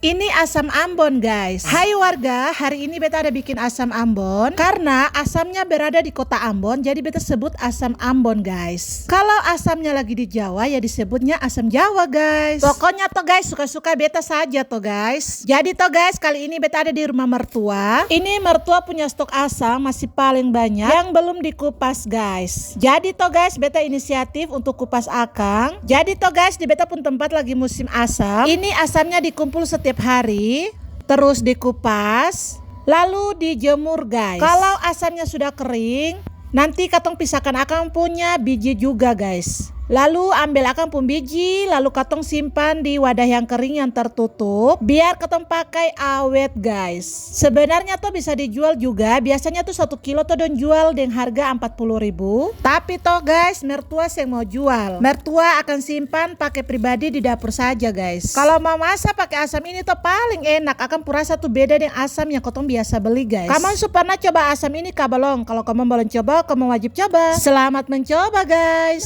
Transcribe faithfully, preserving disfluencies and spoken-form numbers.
Ini asam Ambon, guys. Hai warga, hari ini beta ada bikin asam Ambon. Karna asamnya berada di kota Ambon, jadi beta sebut asam Ambon, guys. Kalau asamnya lagi di Jawa, ya disebutnya asam Jawa, guys. Pokoknya to, guys, suka-suka beta saja to, guys. Jadi to, guys, kali ini beta ada di rumah mertua. Ini mertua punya stok asam masih paling banyak yang belum dikupas, guys. Jadi to, guys, beta inisiatif untuk kupas akang. Jadi to, guys, di beta pung tempat lagi musim asam. Ini asamnya dikumpul setiap hari, terus dikupas, lalu dijemur, guys. Kalau asamnya sudah kering, nanti katong pisahkan akang punya biji juga, guys. Lalu ambel akang pung biji, lalu katong simpan di wadah yang kering yang tertutup, biar katong pakai awet, guys. Sebenarnya to bisa dijual juga, biasanya to satu kilo to dong jual deng harga ampat puluh ribu. Tapi to, guys, mertua seng mau jual. Mertua akan simpan pake pribadi di dapur saja, guys. Kalau mau masa pake asam ini to paling enak, akang pung rasa tu beda deng asam yang kotong biasa beli, guys. Kamong su parna coba asam ini ka balong? Kalau kamong balong coba, kamong wajib coba. Selamat mencoba, guys.